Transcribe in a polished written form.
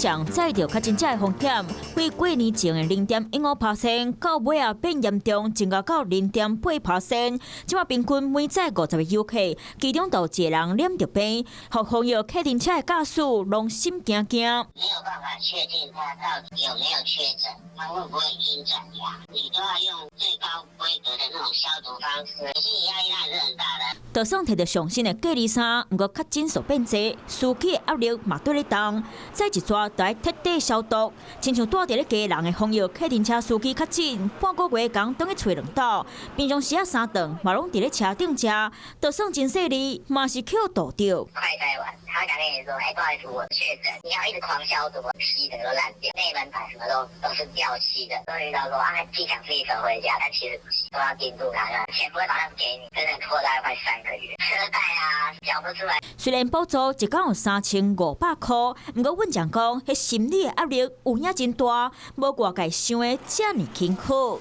前載著確診者的風險，比過年前的0.15%，到尾仔變嚴重，增加到0.8%。這馬平均每載50個遊客，其中就一個人染著病，予防疫客運車的駕駛攏心驚驚。沒有辦法確定他到底有沒有確診，他會不會陰轉陽？你都要用最高規格的那種消毒方式，心理壓力當然是很大的。就算提著上新的隔離衫，毋過確診數變濟，司機的壓力嘛綴咧重，載一逝就愛徹底消毒。親像蹛佇咧基隆的防疫客運車司機確診，半個月工轉去揣兩斗，平常時仔三頓嘛攏佇咧車頂食，就算真細膩，嘛是予蹛著。快篩完，他敢跟你說，欸，不好意思，我確診，你要一直狂消毒，漆整個都爛掉，內門板什麼都是掉漆的，都遇到說啊，既想自己走回家，但其實都要盯住他，錢不會馬上給你，真的拖大概快3個月，車貸啊，繳不出來。雖然補助一工有3500箍，毋過阮講，彼心理的壓力有影真大，無外界想的遮爾輕巧。